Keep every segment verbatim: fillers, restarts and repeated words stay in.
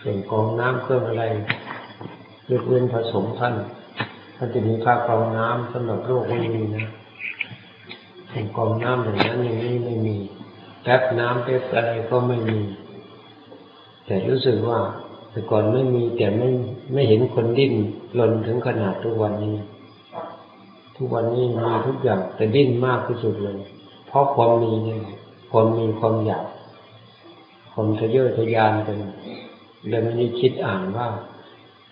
เครื่องกรองน้ำเครื่องอะไร ยกเว้นพระสงฆ์ท่าน ท่านจะมีผ้ากรองน้ำ สำหรับโลกไม่มีนะ เครื่องกรองน้ำอย่างนั้นอย่างนี้ไม่มี แป๊บน้ำแป๊บอะไรก็ไม่มี แต่รู้สึกว่า แต่ก่อนไม่มี แต่ไม่ไม่เห็นคนดิ้นรนถึงขนาดทุกวันนี้ ทุกวันนี้มีทุกอย่าง แต่ดิ้นมากที่สุดเลย เพราะความมีนี่แหละ ความมีความอยาก ความทะเยอทะยานกัน เลยไม่ได้คิดอ่านว่า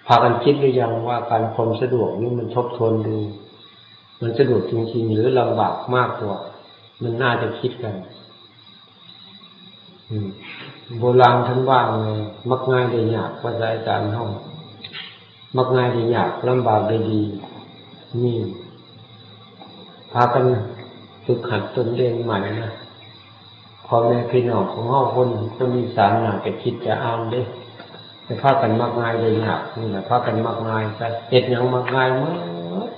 พากันคิดหรือยังว่าการความสะดวกนี่มันทบทวนดู มันสะดวกจริงๆ หรือลำบากมากกว่า มันน่าจะคิดกัน อืม โบราณท่านว่าไง มักง่ายได้ยาก ภาษาอีสานเฮา มักง่ายได้ยาก ลำบากได้ดี นี่ พากันฝึกหัดตนเองใหม่นะ พ่อแม่พี่น้องของเฮาคน คนอีสานน่าจะคิดจะอ่านเด้ แต่พากันมักง่ายได้ยาก นี่แหละ พากันมักง่ายซะ เฮ็ดหยังมักง่ายหมด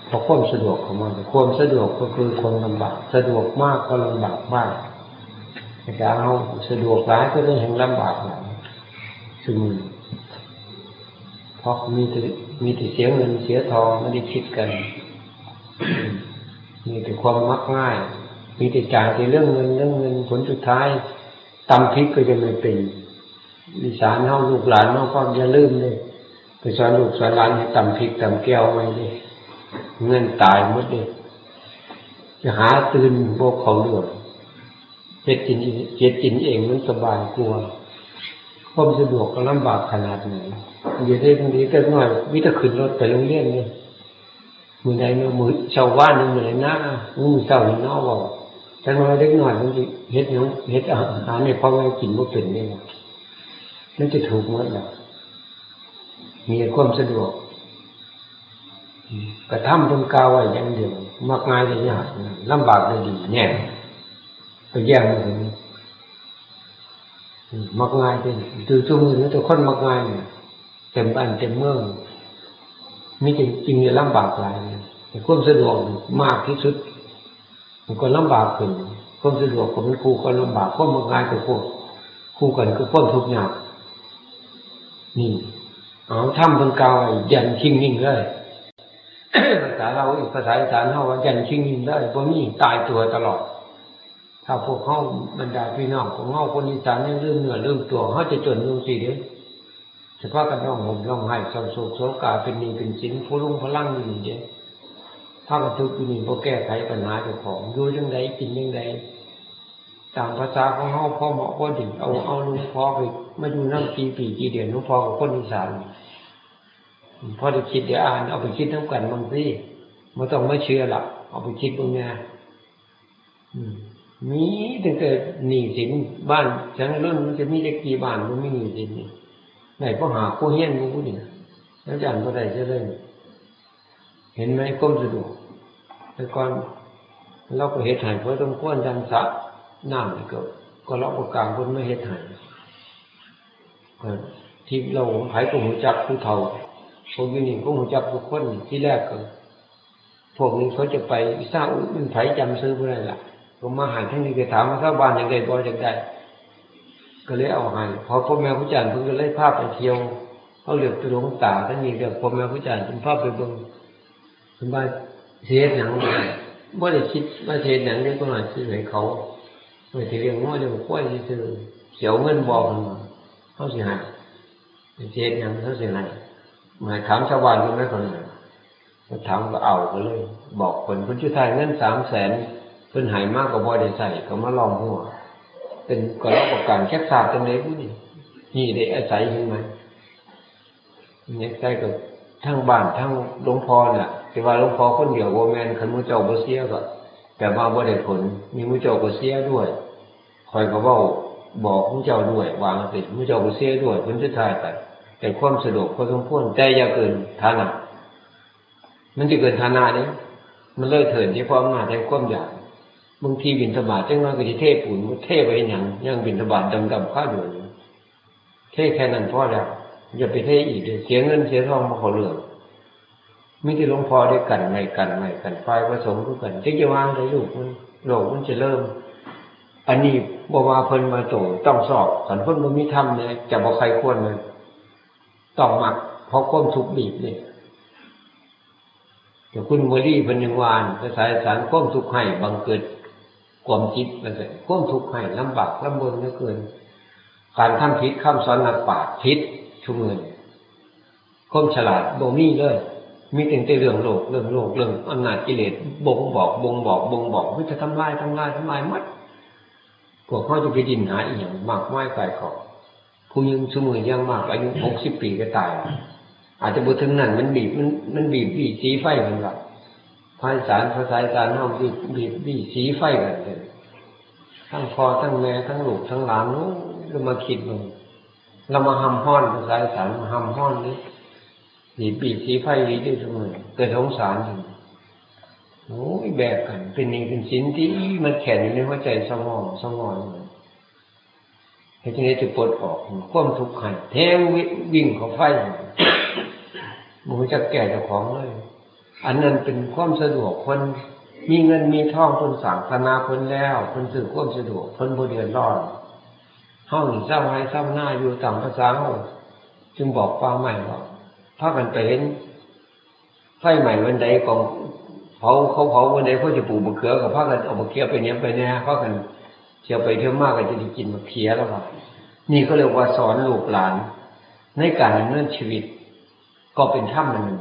เพราะความสะดวกของมัน ความสะดวกก็คือความลำบาก สะดวกมากก็ลำบากมาก แต่เฮาสะดวกหลายก็เลยแฮ่งลำบากหลาย ซึ่ง เพราะมีแต่ มีแต่เสียเงินเสียทอง ไม่ได้คิดกัน มีแต่ความมักง่าย มีแต่จ่ายแต่เรื่องเงิน เรื่องเงิน ผลสุดท้าย ตำผิดก็จะไม่เป็น อีสานเฮาลูกหลานเฮาก็อย่าลืมเด้ ไปสอนลูกสอนหลานให้ตำพริกตำแกงใหม่เด้ เงินตายหมดเด้ จะหาตื่นบ่เข้าเรื่อง เฮ็ดกินเอง เฮ็ดกินเองมันสบายกว่า ความสะดวกก็ลำบากขนาดไหน เดี๋ยวนี้บางทีเด็กน้อยมีแต่ขึ้นรถไปโรงเรียนเนี่ย มื้อใดเนาะ มื้อเช้าวันหนึ่งมื้อใดนะ มื้อเช้านี่เนาะ เว้า จักหน่อยเด็กน้อยมันสิเฮ็ดหยัง เฮ็ดอาหารให้พ่อแม่กินบ่เป็นเด้ มันจะถูกหมดล่ะ มีความสะดวก กระทำเพิ่นกล่าวไว้อย่างเดียว มักง่ายได้ยาก ลำบากได้ดี แน่ ไปแย่งมาถึง อืม มักง่ายเด้ คือซุมื้อนี้แต่คนมักง่ายนี่ เต็มบ้านเต็มเมือง มีแต่สิ่งที่ลำบากหลาย แต่ความสะดวกนี่มากที่สุด มันก็ลำบากขึ้น ความสะดวกก็เป็นคู่กับลำบาก ความมักง่ายก็คู่ คู่กันกับความทุกข์ยาก นี่ เอาธรรมเพิ่นกล่าวไว้ ยันคิงนิ่งเลย ภาษาลาวอีก ภาษาอีสานเฮาว่ายันคิงนิ่งเลย บ่มี ตายตัวตลอด ถ้าพวกเฮา บรรดาพี่น้องของเฮาคนอีสานยังลืมเนื้อลืมตัว เฮาจะจนลงสิเด้ สิพากันร้องห่มร้องไห้ เศร้าโศกโศกา เป็นหนี้เป็นสิน พลุงพลังอยู่นี่เด้ พากันทุกข์อยู่นี่ บ่แก้ไขปัญหาเจ้าของ อยู่จั่งใด กินจั่งใด ตามภาษาของเฮา พอเหมาะพอดี เอา เอาหลวงพ่อไป มาอยู่นำกี่ปีกี่เดือน หลวงพ่อก็คนอีสาน พอได้คิดได้อ่าน เอาไปคิดนำกันบางที บ่ต้องมาเชื่อละ เอาไปคิดเบิ่งแหน่ อืม มีตั้งแต่หนี้สิน บ้านฉันรุ่นมันจะมีจักกี่บ้านบ่มีหนี้สินนี่ ได้พอหาผู้เฮียนอยู่ผู้เดียว อาจารย์บ่ได้จะเลย เห็นไหมความสะดวก แต่ก่อนเราก็เฮ็ดให้พอสมควร ดังสระน้ำนี่ก็ ก็เราก็กางเพิ่นมาเฮ็ดให้ ก็ที่เราของไผก็ฮู้จักผู้เฒ่า พวกอยู่นี่ก็ฮู้จักทุกคน ที่แรกก็ พวกนี้เขาจะไปซาอุ มันไผจำชื่อบ่ได้ละ ก็มาหาทางนี้ก็ถามว่าชาวบ้านอยากได้บ่ อยากได้ ก็เลยเอาให้ พอพ่อแม่ครูอาจารย์เพิ่นก็เลยพาไปเที่ยว เขาเลือกแต่หลวงตา ทางนี้เลือกพ่อแม่ครูอาจารย์เพิ่นพาไปเบิ่ง เพิ่นว่าสิเฮ็ดหยัง บ่ได้คิดว่าสิเฮ็ดหยังเด้ ก็น้อยซื้อให้เขา ไว้สิเลี้ยงงัวเลี้ยงควายซื่อๆ สิเอาเงินบ่ เพิ่นว่า เฮาสิให้ สิเฮ็ดหยัง เฮาสิให้ ให้ถามชาวบ้านเพิ่นไหม เพิ่นว่า ก็ถามก็เอาก็เลย บอกเพิ่น เพิ่นสุดท้ายเงินสามแสน เพิ่นให้มาก็บ่ได้ใช้ ก็มาล้อมหัว เป็นก็รับประกัน จักทราบจั่งใดบุนี่ นี่ได้อาศัยเห็นไหม เนี่ยใกล้กับทั้งบ้านทั้งหลวงพ่อน่ะ แต่ว่าหลวงพ่อคนเดียวบ่แม่น คันหมู่เจ้าบ่เสียก็ แต่ว่าบ่ได้ผล มีหมู่เจ้าก็เสียด้วย ข้อยก็เว้าบอกหมู่เจ้าด้วย ว่าจั่งซี้ หมู่เจ้าก็เสียด้วย ผลสุดท้ายก็ได้ความสะดวกพอสมควร แต่อย่าเกินฐานะ มันจะเกินฐานะเด้ มันเลยเถิดที่ความอำนาจแห่งความอยาก บางทีบิณฑบาตจักหน่อยก็สิเทปูน บ่เทไปเฮ็ดหยัง ยังบิณฑบาตดำๆ คาอยู่ เทแค่นั้นพอแล้ว อย่าไปเทอีกเด้อ เสียเงินเสียทองบ่เข้าเรื่อง มีแต่หลวงพ่อได้กันไว้ กันไว้ กัน ฝ่ายพระสงฆ์คือกัน จักจะวางใดลูกมัน โลกมันเจริญ อันนี้บ่ว่าเพิ่นมาโตต้องสอบ คันเพิ่นบ่มีธรรมเนี่ย จะบ่ใคร่ควรเลย ต้องมัก เพราะความทุกข์บีบเนี่ย เจ้าคุณวลีเพิ่นยังว่า ภาษาอีสาน ความทุกข์ให้บังเกิดความคิด ว่าซั่น ความทุกข์ให้ลำบากลำบนเหลือเกิน การทำผิด คำสอนนักปราชญ์ผิดซุมื้อนี้ ความฉลาดบ่มีเลย มีตั้งแต่เรื่องโลก เรื่องโลก เรื่องอำนาจกิเลส บ่งบอก บ่งบอก บ่งบอก มีแต่ทำลาย ทำลาย ทำลายหมด พวกเฮาจะไปดิ้นหาอีหยังมากมายกายกอง ผู้หญิงซุมื้อยังมาก อายุหกสิบปีก็ตาย อาจจะบ่ถึงนั้น มันบีบ มัน มันบีบ บีบสีไฟมันว่า ภาษา ภาษาอีสานเฮาบีบ บีบ บีบสีไฟกันเลย ทั้งพ่อ ทั้งแม่ ทั้งลูก ทั้งหลาน โอ้ย เรามาคิดเบิ่ง เรามาห้ำฮ้อน ภาษาอีสานมาห้ำฮ้อนนี่ บีบ บีบสีไฟดีที่สุดเลย แต่สงสารอยู่ โอ้ย แบกกัน เป็นหนี้เป็นสินที่มันแขนอยู่ในหัวใจ สะงอ สะงอนเลย เฮ็ดจั่งใดจะปลดออก ความทุกข์ให้แฮงวิ วิ่งเข้าไฟ บ่รู้จักแก้เจ้าของเลย อันนั้นเป็นความสะดวก เพิ่นมีเงินมีทอง เพิ่นสร้างฐานะเพิ่นแล้ว เพิ่นซื้อความสะดวก เพิ่นบ่เดือดร้อน เฮานี่ชาวไร่ชาวนาอยู่ตามภาษาเฮา จึงบอกป่าไม้ว่า พากันไปเห็นไฟไหม้วันใด กองเผา เขาเผาวันใด เขาจะปลูกบักเขือ ก็พากันเอาบักเขือไปเหน็บไปแหน่ พากันเที่ยวไปเที่ยวมาก็จะได้กินบักเขือแล้วว่า นี่เขาเรียกว่าสอนลูกหลาน ในการดำเนินชีวิต ก็เป็นธรรมอันหนึ่ง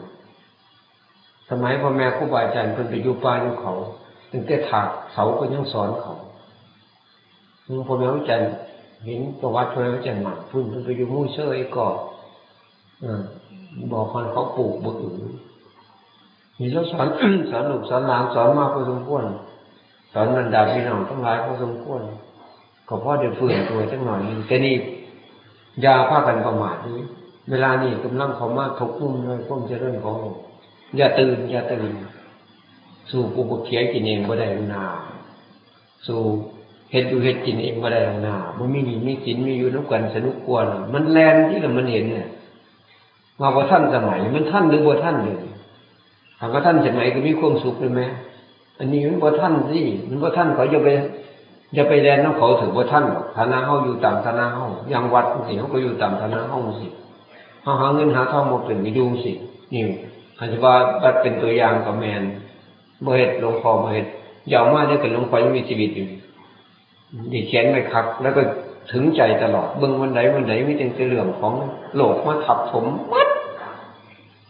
สมัยพ่อแม่ครูบาอาจารย์เพิ่นไปอยู่ป่าอยู่เขา ตั้งแต่ถากเสาก็ยังสอนเขา อืม พ่อแม่ครูอาจารย์ เห็นประวัติพ่อแม่ครูอาจารย์หมั่น เพิ่น เพิ่นไปอยู่มู่เซอไอ้ก่อ เออ บอกให้เขาปลูกบักอือ นี่เราสอน สอนลูกสอนหลาน สอนมาพอสมควร สอนบรรดาพี่น้องทั้งหลายพอสมควร ก็พอได้ฟื้นตัวจักหน่อยหนึ่ง แต่นี่อย่าพากันประมาทนี่ เวลานี้กำลังเข้ามาทุกมุมเลย ความเจริญของโลก อย่าตื่น อย่าตื่น สู้ปลูกบักเขือกินเองบ่ได้หรอกนา สู้เฮ็ดอยู่เฮ็ดกินเองบ่ได้หรอกนา บ่มีหนี้มีสิน มีอยู่นำกันสนุกกว่าน่ะ มันแล่นที่ละมันเห็นน่ะ ว่าบ่ทันสมัย มันทันหรือบ่ทันเดี๋ยวนี้ หากว่าทันสมัยก็มีความสุขเลยแหม อันนี้มันบ่ทันสิ มันบ่ทันเขา อย่าไป อย่าไปแล่นนำเขาเถอะ บ่ทันดอก ฐานะเฮาอยู่ตามฐานะเฮา อย่างวัดจั่งซี้ เฮาก็อยู่ตามฐานะเฮาจั่งซี้ เฮาหาเงินหาทองบ่เป็นก็อยู่จั่งซี้ นี่ คันสิว่าวัดเป็นตัวอย่างก็แม่น บ่เฮ็ด หลวงพ่อบ่เฮ็ด อย่าเอามาเด้อ คันหลวงพ่อยังมีชีวิตอยู่ นี่เขียนไว้คัก แล้วก็ถึงใจตลอด เบิ่งวันใดวันใดมีแต่เรื่องของโลกมาทับถมหมด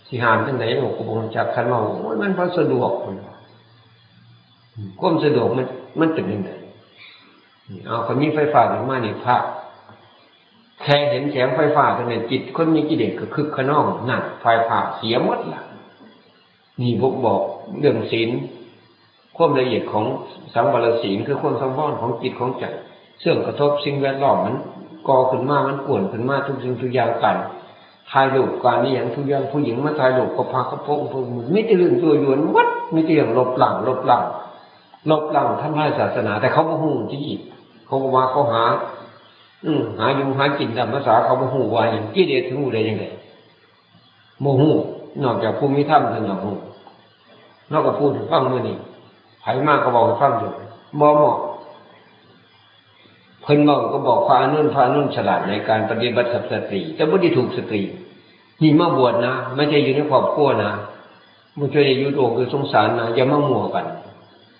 สิห้ามจั่งใด โลกก็บ่รู้จัก คันเว้า โอ้ย มันบ่สะดวก ความสะดวกมัน มันเป็นจั่งใด เอา คันมีไฟฟ้าขึ้นมานี่ พระ แค่เห็นแสงไฟฟ้าเท่านั้น จิตคนมีกิเลสก็คึกคะนอง นั่น ไฟฟ้าเสียหมดล่ะ นี่บ่งบอกเรื่องศีล ความละเอียดของสังวรศีล คือความสังวรของจิตของใจ เสื่อมกระทบสิ่งแวดล้อม มันก่อขึ้นมา มันกวนขึ้นมา ทุกสิ่งทุกอย่าง การถ่ายรูป การนี้อย่างทุกอย่าง ผู้หญิงมาถ่ายรูปกับพระกับพระองค์ พระองค์ มีแต่เรื่องยั่วยวนหมด มีแต่เรื่องลบล้าง ลบล้าง ลบล้าง ทำลายศาสนา แต่เขาบ่ฮู้ที่ เขาบอกว่าเขาหา อืม หาอยู่หากินตามภาษาเขา บ่ฮู้ว่าหยัง กิเลสถึงฮู้ได้จั่งใด บ่ฮู้ นอกจากผู้มีธรรมเท่านั้นฮู้ นอกจากผู้ที่ฟังมื้อนี้ ไผมาก็บอกให้ฟังอยู่ บ่เหมาะ เพิ่นเว้าก็บอกพระอานนท์ พระอานนท์ฉลาดในการปฏิบัติกับสตรี แต่บ่ได้ถูกสตรี นี่มาบวชนะ ไม่ใช่อยู่ในครอบครัวนะ บ่ใช่อยู่โลกอยู่สงสารนะ อย่ามามั่วกัน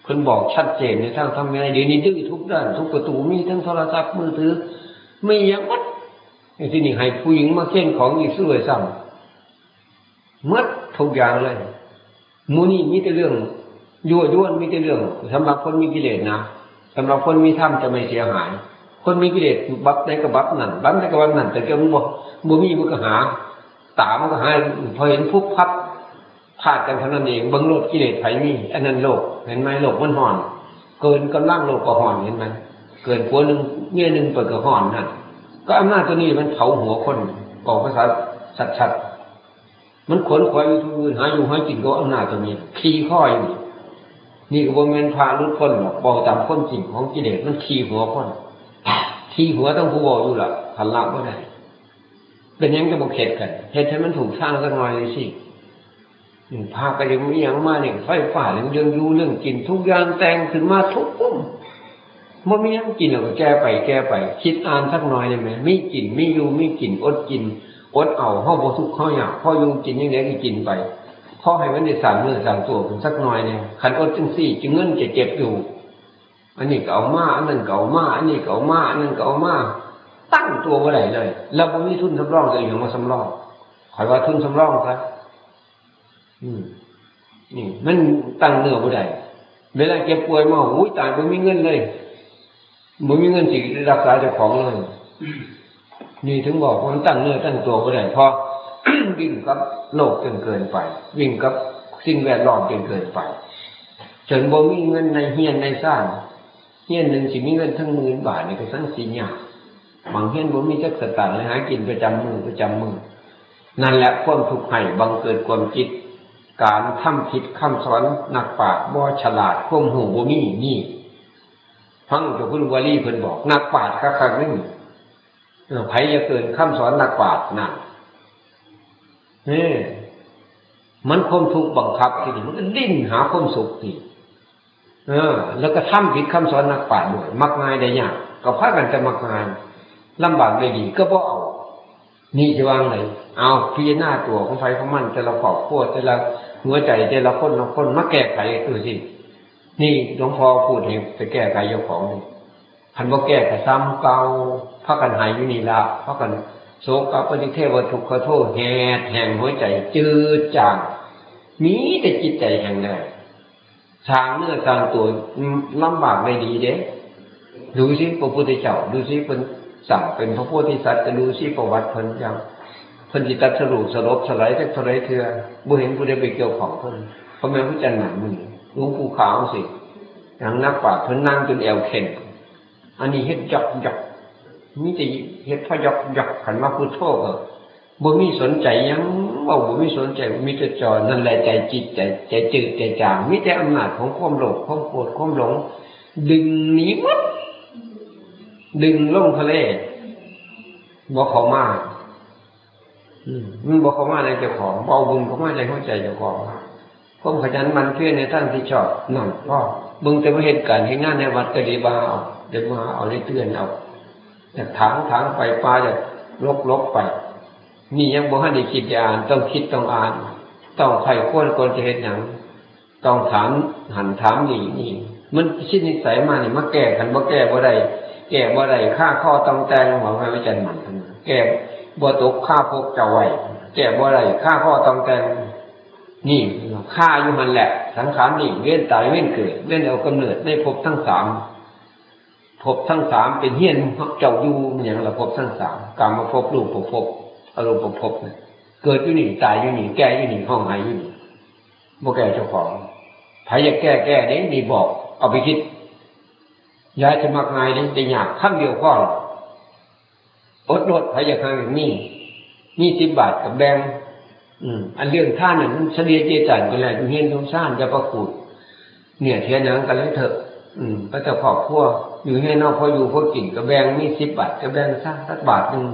เพิ่นบอกชัดเจนในทางธรรมวินัย เดี๋ยวนี้ดื้อทุกด้าน ทุกประตู มีทั้งโทรศัพท์มือถือ มีหยังหมด ไอ้ที่นี่ให้ผู้หญิงมาเค้นของอีกซะด้วยซ้ำ หมดทุกอย่างเลย หมู่นี้มีแต่เรื่องยั่วยวน มีแต่เรื่อง สำหรับคนมีกิเลสนะ สำหรับคนมีธรรมจะไม่เสียหาย คนมีกิเลสบับใดก็บับนั่น บับใดก็บับนั่น แต่ก็บ่ บ่มีมันก็หา ตามันก็หา พอเห็นปุ๊บปั๊บ พลาดกันเท่านั้นเอง เบิ่งโลด กิเลสไผมี อันนั้นโลก เห็นไหม โลกมันฮ้อน เกินกำลังโลกก็ฮ้อน เห็นไหม เกินผัวหนึ่งเมียหนึ่งไปก็ฮ้อนนั่น ก็อำนาจตัวนี้มันเผาหัวคน บอกภาษาชัดๆ มันขวนขวายอยู่ทุกมื้อ หาอยู่หากินก็อำนาจตัวนี้ ขี่คออยู่นี่ นี่ก็บ่แม่นพระหลุดพ้นหรอก เว้าตามความจริงของกิเลส มันขี่หัวคน ขี่หัวทั้งผู้เว้าอยู่ล่ะ คันละบ่ได้ เป็นหยังจะบ่เข็ดกัน เฮ็ดให้มันถูกทางสักหน่อยสิ อืม พระก็ยังมีหยังมานี่ ไฟฟ้า เรื่อง เรื่องอยู่ เรื่องกิน ทุกอย่างแต่งขึ้นมาทุกมุม บ่มีหยังกินแล้วก็แก่ไปแก่ไป คิดอ่านสักหน่อยได้ไหม มีกิน มีอยู่ มีกิน อดกิน อดเอา เฮาบ่ทุกข์เฮายาก พออยู่กินจั่งใด๋ก็กินไป พอให้มันได้สร้างเนื้อสร้างตัวขึ้นสักหน่อยแหน่ คันอดจั่งซี้ จั่งเงินจะเก็บอยู่ อันนี้ก็เอามา อันนั้นก็เอามา อันนี้ก็เอามา อันนั้นก็เอามา ตั้งตัวบ่ได้เลย แล้วบ่มีทุนสำรอง จะเอาหยังมาสำรอง ข้อยว่าทุนสำรองซะ อืม นี่มันตั้งเนื้อบ่ได้ เวลาเจ็บป่วยมา โอ้ย ตาย บ่มีเงินเลย บ่มีเงินสิรักษาเจ้าของเลย นี่ถึงบอกว่ามันตั้งเนื้อตั้งตัวบ่ได้ เพราะ วิ่งกับโลกจนเกินไป วิ่งกับสิ่งแวดล้อมจนเกินไป จนบ่มีเงินในเฮือนในซาน เฮือนหนึ่งสิมีเงินทั้งหมื่นบาทนี่ก็สังสิยาก บางเฮือนบ่มีจักสตางค์เลย หากินประจำมื้อประจำมื้อ นั่นแหละความทุกข์ให้บังเกิดความคิด การทำผิดคำสอนนักปราชญ์ บ่ฉลาด ความรู้บ่มี นี่ ฟังเจ้าคุณวลีเพิ่นบอก นักปราชญ์คักๆ นี่ เออ ไผอย่าเกินคำสอนนักปราชญ์นั่น เออ มันความทุกข์บังคับทีนี้ มันก็ดิ้นหาความสุขที เออ แล้วก็ทำผิดคำสอนนักปราชญ์ด้วย มักง่ายได้ยาก ก็พากันแต่มักง่าย ลำบากได้ดี ก็บ่เอา นี่สิว่าไง เอา พิจารณาตัวของไผของมัน แต่ละครอบครัว แต่ละหัวใจ แต่ละคนละคน มาแก้ไขดูสิ นี่หลวงพ่อพูดให้ไปแก้ไขเจ้าของนี่ คันบ่แก้ก็ซ้ำเก่า พากันไห้อยู่นี่ละ พากันโศกปริเทวทุกขโทษ แหดแห้งหัวใจ จืดจาง มีแต่จิตใจแห้งแล้ง สร้างเนื้อสร้างตัว อืม ลำบากได้ดีเด้ ดูสิพระพุทธเจ้า ดูสิเพิ่นสร้างเป็นพระโพธิสัตว์ ก็ดูสิประวัติเพิ่นจั่ง เพิ่นสิตรัสรู้สลบสลายจักเท่าใดเทื่อ บ่เห็นผู้ใดไปเกี่ยวข้องเพิ่น เพราะแม่นผู้จั่งนั้นมื้อนี้ หลวงปู่ขาวสิ หยังนักปราชญ์เพิ่นนั่งจนแอวเข็ง อันนี้เฮ็ดหยอกๆ มีแต่เฮ็ดพะหยอกๆ คันว่าพุทโธก็บ่มีสนใจหยัง เว้าบ่มีสนใจ มีแต่จ่อ นั่นแหละใจจิตใจ ใจจืดใจจาง มีแต่อำนาจของความโลภ ความโกรธ ความหลง ดึงหนีหมด ดึงลงทะเล บ่เข้ามา อืม มันบ่เข้ามาในเจ้าของ บ่เอาบุญเข้ามาในหัวใจเจ้าของ ความขยันหมั่นเพียรในทางที่ชอบ นั่นพอ เบิ่งแต่ว่าเฮ็ดการเฮ็ดงานในวัดก็ดีว่าเอา เดี๋ยวมาเอาได้เตือนเอา อยากถาง ถางไป ป่าอยากรก รกไป นี่ยังบ่ทันได้คิดได้อ่าน ต้องคิดต้องอ่าน ต้องใคร่ครวญก่อนจะเฮ็ดหยัง ต้องถามหั้นถามนี่ นี่ มันชินนิสัยมานี่ มาแก้ คันบ่แก้บ่ได้ แก้บ่ได้ คาคอต่องแต่ง หวังให้อาจารย์หมั่น แก้บ่ตก คาพวกเจ้าไว้ แก้บ่ได้ คาคอต่องแต่ง นี่ คาอยู่หั่นแหละ สังขารนี่ เวียนตายเวียนเกิด เวียนเอากำเนิดในภพทั้งสาม ภพทั้งสามเป็นเฮือนเจ้าอยู่ มันหยังล่ะ ภพทั้งสาม กามภพ รูปภพ อรูปภพน่ะ เกิดอยู่นี่ ตายอยู่นี่ แก่อยู่นี่ ฮ้องไห้อยู่นี่ บ่แก้เจ้าของ ไผอยากแก้ แก้เด้ นี่บอก เอาไปคิด อย่าจะมักง่ายเด้ ได้ยาก คำเดียวพอ อดโลด ไผอยากหาอยากมี มีสิบบาทก็แบ่ง อืม อันเรื่องทานน่ะ มันเฉลี่ยเจยจันกันแหละ อยู่เฮือนอยู่ซาน อย่าประขูด เนี่ย เสียหยังกันเลยเถอะ อืม ก็แต่ครอบครัว อยู่เฮือนเฮาพออยู่พอกินก็แบ่ง มีสิบบาทก็แบ่งซะ สักบาทหนึ่ง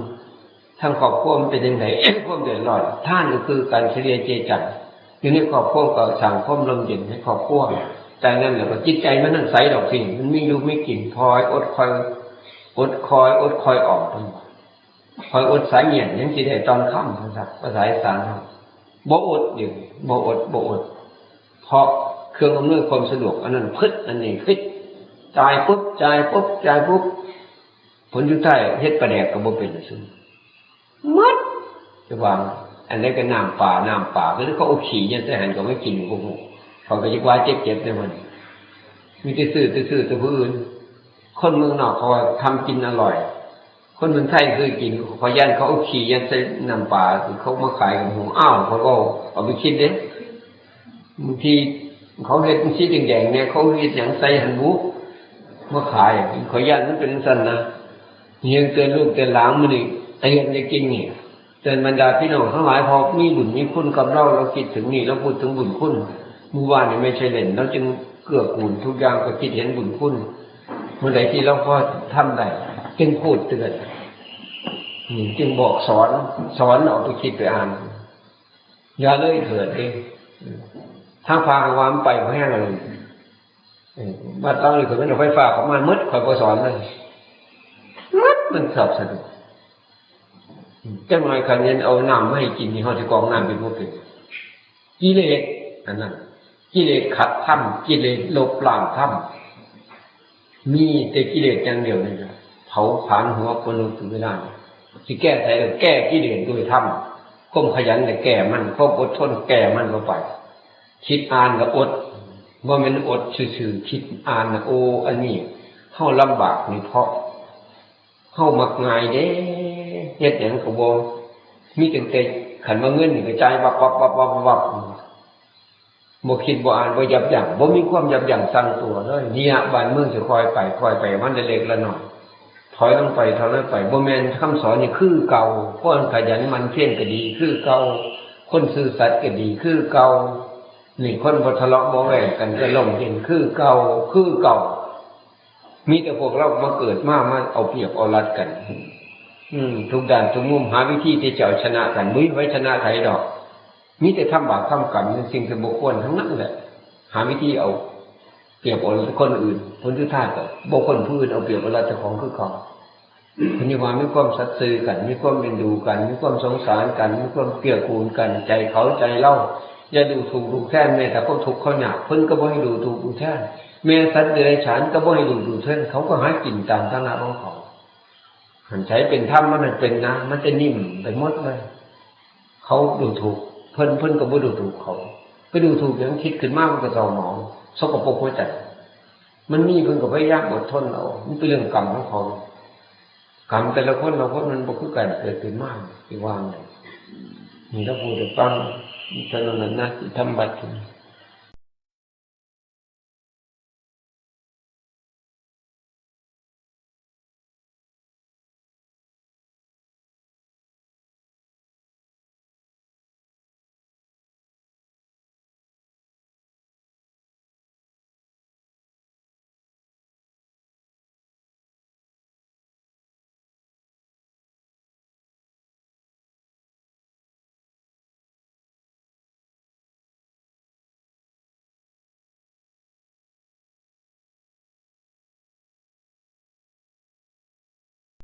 ทางครอบครัวมันเป็นจั่งใด ความเดือดร้อน ทานก็คือการเฉลี่ยเจยจัน อยู่ในครอบครัวก็สร้างความร่มเย็นให้ครอบครัว จากนั้นแล้วก็จิตใจมันนั่นใสดอกสิ มันมีอยู่มีกิน คอยอดคอย อดคอย อดคอยออม คอยอดสาเงี่ยน ยังสิได้ตอนค่ำ ว่าซั่น ภาษาอีสานเฮา บ่อดเด้ บ่อด บ่อด เพราะเครื่องอำนวยความสะดวกอันนั้น พึด อันนี้ พึด จ่ายปุ๊บ จ่ายปุ๊บ จ่ายปุ๊บ ผลสุดท้ายเฮ็ดปลาแดกก็บ่เป็นซุม หมด จะว่า อันใด๋ก็น้ำปลา น้ำปลา คือเขาเอาขี้ยัดใส่หั่นก็ไม่กินก็บ่ฮู้ เขาก็จักว่าเจ็บๆ เด้อมัน มีแต่ซื้อ แต่ซื้อ แต่ผู้อื่น คนเมืองนอกเขาว่าทำกินอร่อย คนเมืองไทยเคยกิน ขอยย่านเขาเอาขี้ยัดใส่น้ำปลา เขามาขายก็บ่ฮู้ อ้าว เขาก็เอาไปคิดเด้ บางทีเขาเฮ็ดสีแดงๆ เนี่ย เขาเฮ็ดหยังใส่หั่นบุ มาขาย ขอยย่านมันเป็นจั่งซั้นนะ ยังเตือนลูกเตือนหลานมื้อนี้ เตือนได้กินนี่ เตือนบรรดาพี่น้องทั้งหลาย พอมีบุญมีคุณกับเรา เราคิดถึงนี่ เราพูดถึงบุญคุณ มื้อวานนี่ไม่ใช่เล่น เราจึงเกื้อกูลทุกอย่าง ก็คิดเห็นบุญคุณ เมื่อใดที่เราพอทำได้ จึงพูดเตือน อืม จึงบอกสอน สอนเอาไปคิดไปอ่าน อย่าเลยเถิดเด้ ทางพากันว่ามันไปบ่แห้งเลย เออ วัดเรานี่ก็เป็นไฟฟ้าเข้ามาหมด ข้อยบ่สอนเลย หมด มันสับสน จักหน่อยคันเห็นเอาน้ำมาให้กินนี่ เฮาสิกรองน้ำเป็นบ่เป็น กิเลส อันนั้น กิเลสขัดธรรม กิเลสลบล้างธรรม มีแต่กิเลสอย่างเดียวนี่นะ เผาผลาญหัวคนอยู่ตลอดเวลา สิแก้ไขก็แก้กิเลสด้วยธรรม ความขยันก็แก้มัน ความอดทนแก้มันเข้าไป คิดอ่านก็อด บ่แม่นอดซื่อๆ คิดอ่านนะ โอ้ อันนี้เฮาลำบากนี่เพราะเฮามักง่ายเด้ เฮ็ดหยังก็บ่ มีตั้งแต่ คันว่าเงินนี่ก็จ่ายวับวับวับวับวับ บ่คิดบ่อ่านบ่ยับยั้ง บ่มีความยับยั้งชั่งตัวเลย เนี่ย บ้านเมืองสิค่อยไป ค่อยไป มันเล็กๆละน้อย ถอยลงไป ถอยลงไป บ่แม่น คำสอนนี่คือเก่า คนขยันหมั่นเพียรก็ดีคือเก่า คนซื่อสัตย์ก็ดีคือเก่า นี่ คนบ่ทะเลาะบ่แว้งกันก็ร่มเย็นคือเก่า คือเก่า มีแต่พวกเรามาเกิดมา มาเอาเปรียบเอารัดกัน อืม ทุกด้านทุกมุม หาวิธีที่จะเอาชนะกัน บ่มีไผชนะไผดอก มีแต่ทำบาปทำกรรม เป็นสิ่งที่บ่ควรทั้งนั้นแหละ หาวิธีเอาเปรียบเอารัดคนอื่น ผลสุดท้ายก็บ่ควรผู้อื่นเอาเปรียบเอารัดเจ้าของคือเก่า เพิ่นว่ามีความสัตย์ซื่อกัน มีความเอ็นดูกัน มีความสงสารกัน มีความเกื้อกูลกัน ใจเขาใจเรา อย่าดูถูกดูแคลน แม้แต่คนทุกข์เขายาก เพิ่นก็บ่ให้ดูถูกดูแคลน แม้สัตว์เดรัจฉานก็บ่ให้ดูถูกแคลน เขาก็หากินตามฐานะของเขา หันใช้เป็นธรรมมันเป็นนะ มันจะนิ่มไปหมดเลย เขาดูถูก เพิ่น เพิ่นก็บ่ดูถูกเขา ไปดูถูกหยัง คิดขึ้นมามันก็เศร้าหมอง สกปรกหัวใจ มันมีเพิ่นก็พยายามอดทนเอา มันเป็นเรื่องกรรมของเขา กรรมแต่ละคนละคนมันบ่คือกัน เกิดขึ้นมาสิว่าไง นี่ถ้าพูดให้ฟัง เท่านั้นนะ สิทำบัตร